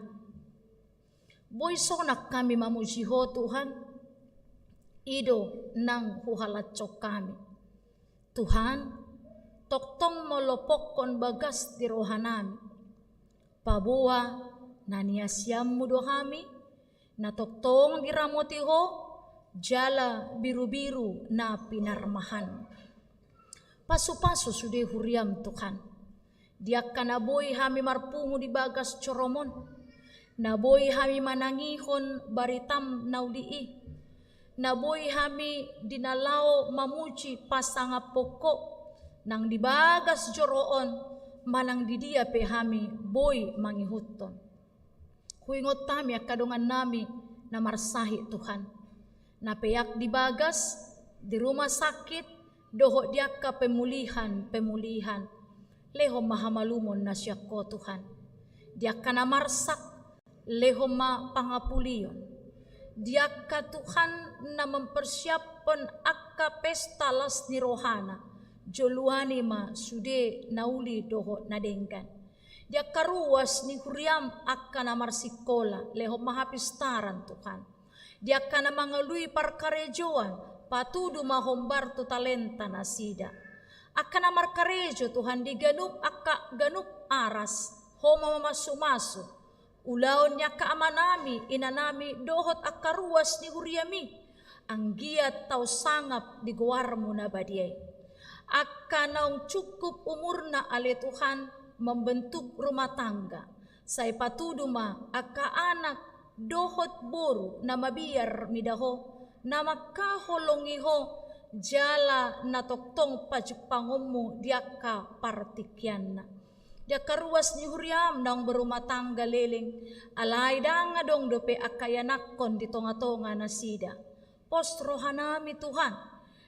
Boi sonang hami mamuji Ho Tuhan, i do nang huhalashon hami. Tuhan, tongtong ma lopokkon bagas di rohanami. Paboa na niasianmu do hami, na tongtong diramoti Ho, jala birubiru na pinarmahan. Pasupasu sude huriaM, Tuhan. Di angka na boi hami marpungu di bagas joroMon, na boi hami manangihon baritaM na uli i, na boi hami di na laho mamuji pasangaphon Ho, nang di bagas joro on manang di dia pe hami boi mangihuthon. Huingot hami angka dongannami na marsahit, Tuhan, na peak di bagas, di rumah sakit, dohot di angka pemulihan-pemulihan. Lehon ma hamalumon na sian Ho, Tuhan. Di angka na marsak, lehon ma pangapulion. Di angka, Tuhan, na mempersiaphon angka pesta las ni rohana, joloani ma sude na uli dohot na denggan. Di angka ruas ni huriaM angka na marsikola, lehon ma hapistaran, Tuhan. Di angka na mangalului parkarejoan, patudu ma hombar tu talenta nasida. Angka na markarejo, Tuhan, di ganup angka ganup aras, Ho ma mamasumasu. Ulaon ni angka amanami, inanami, dohot angka ruas ni huriaMi, anggiat tau sangap di goarMu na badia i. Angka naung cukup umurna ale Tuhan membentuk rumah tangga, sai patudu ma angka anak dohot boru na mabiar mida Ho, na mangkaholongi Ho, jala na tongtong pajumpangonMu di angka partingkianna. Di angka ruas ni huriaM naung berumah tangga leleng, alai ndang adong dope angka ianakhon di tongatonga nasida. Pos rohanami, Tuhan,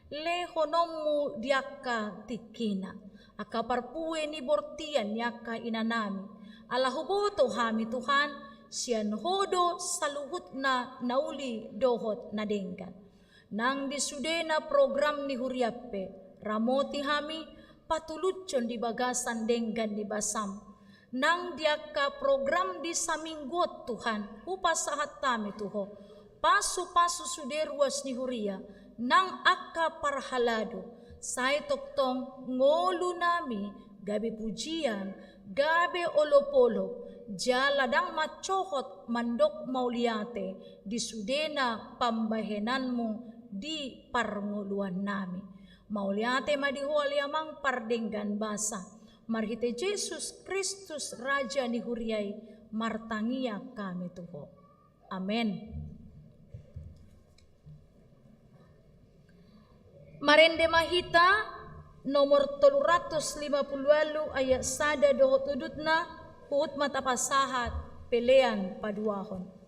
lehononMu di angka tingkina, angka parpue ni bortian ni angka inanami. Ala huboto hami, Tuhan, sian Ho do saluhutna na uli dohot na denggan. Nang di sudena program ni huriaM pe, ramoti hami, patulushon di bagasan denggan ni basaM. Nang di angka program di saminggu on, Tuhan, hupasahat hami tu Ho. Pasupasu sude ruas ni huria, nang angka parhalado, sai tongtong ngolunami gabe pujian, gabe olopolop, jala ndang mancohot mandok mauliate di sudena pambahenanMu di parngoluannami. Mauliate ma di Ho ale Amang pardenggan basa. Marhite Jesus Kristus Raja ni huria i, martangiang hami tu Ho. Amen. Marende ma hita nomor tolu ratus lima puluh ualu ayat sada dohot udutna, huhut ma tapasahat pelean paduahon.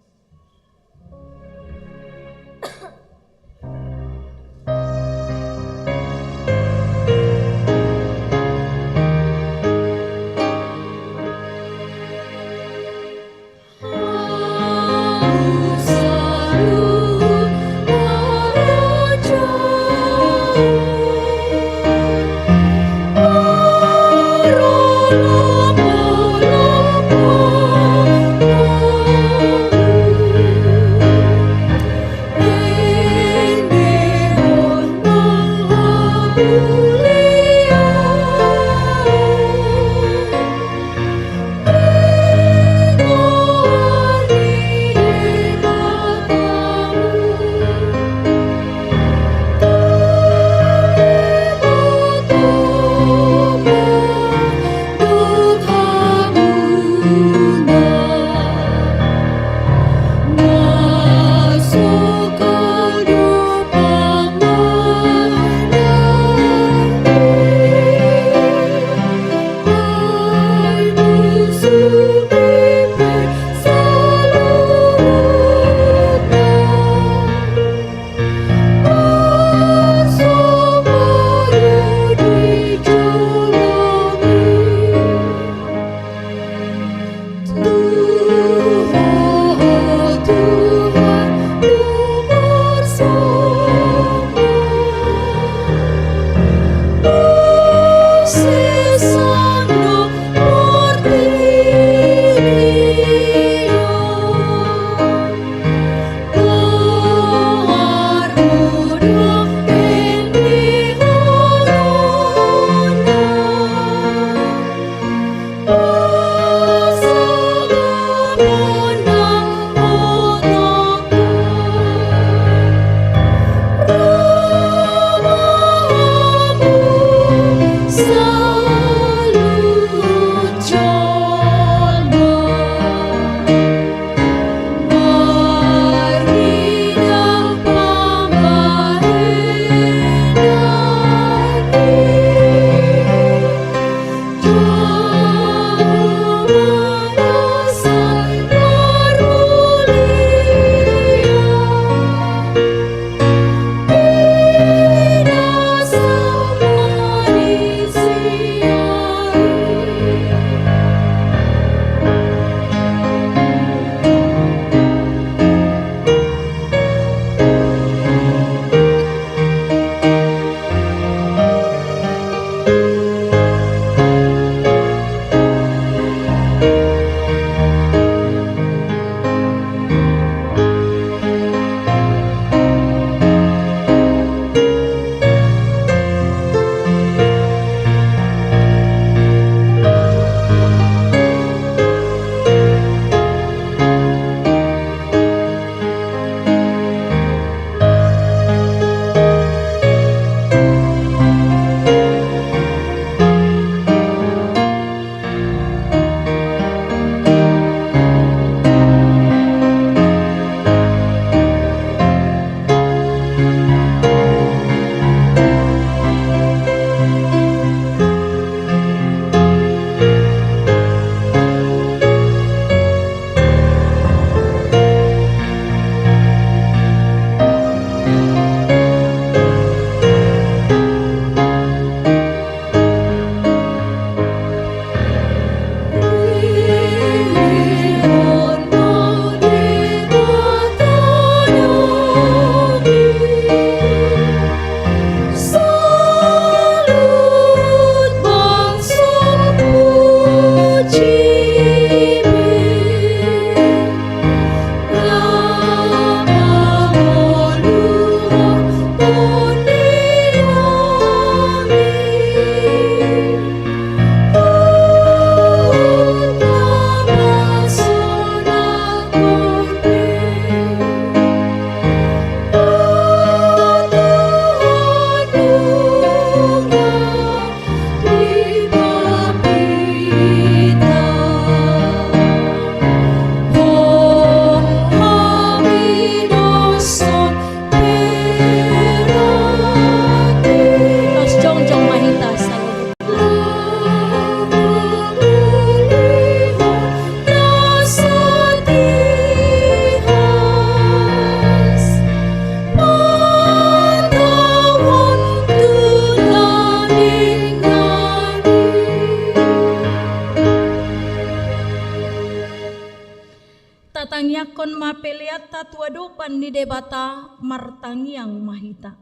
Tatu adopan ni Debata, martangiang ma hita.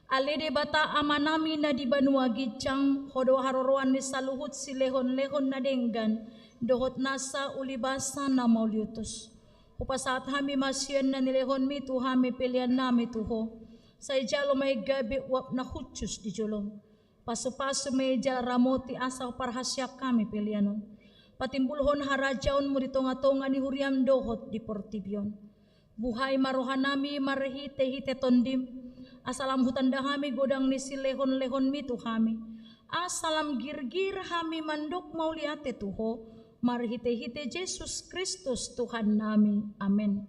Ale Debata Amanami na di banua ginjang, Ho do haroroan ni saluhut silehonlehon na denggan dohot nasa ulibasa na mauliutus. Hupasahat hami ma sian na nilehonMi tu hami peleannami tu Ho. Sai jalo ma i gabe uap na hushus di joloM. Pasupasu ma i jala ramoti asa huparhaseang hami pelean on. Patimbulhon harajaonMu di tongatonga ni huriaM dohot di portibi on. Buhai ma rohanami marhitehite TondiM, asa lam hutanda hami godang ni silehonlehonMi tu hami, asa lam girgir hami mandok mauliate tu Ho, marhitehite Jesus Kristus Tuhannami. Amen.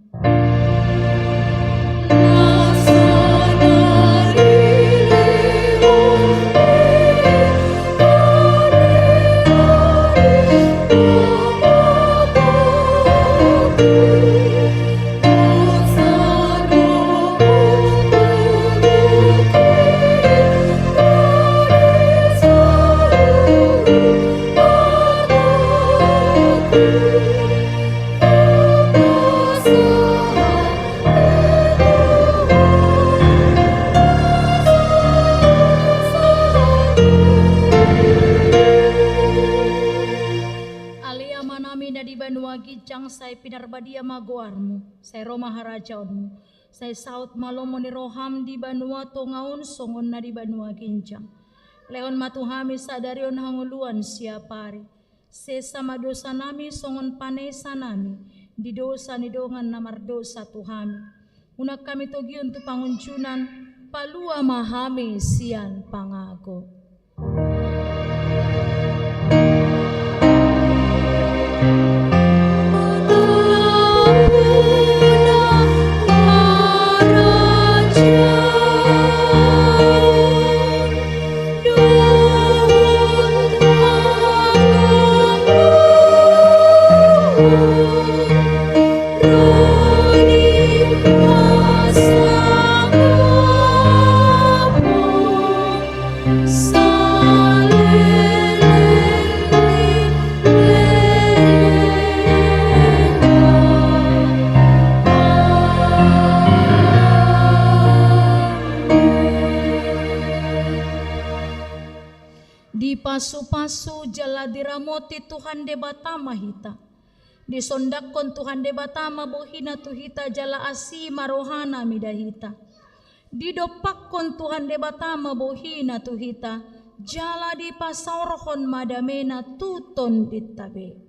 Ale Amanami na di banua ginjang, sai pinarbadia ma goarMu, sai ro ma harajaonMu, sai saut ma lomo ni rohaM di banua tonga on songon na di banua ginjang. Lehon ma tu hami sadari on hangoluan siapari. Sesa ma dosanami songon panesanami di dosa ni dongan na mardosa tu hami. Unang hami togion tu pangunjunan, palua ma hami sian pangago. Dipasupasu jala diramoti Tuhan Debata ma hita. Disondanghon Tuhan Debata ma bohiNa tu hita jala asi ma rohaNa mida hita. Didompakhon Tuhan Debata ma bohiNa tu hita, jala dipasaorhon ma dameNa tu tondinta be.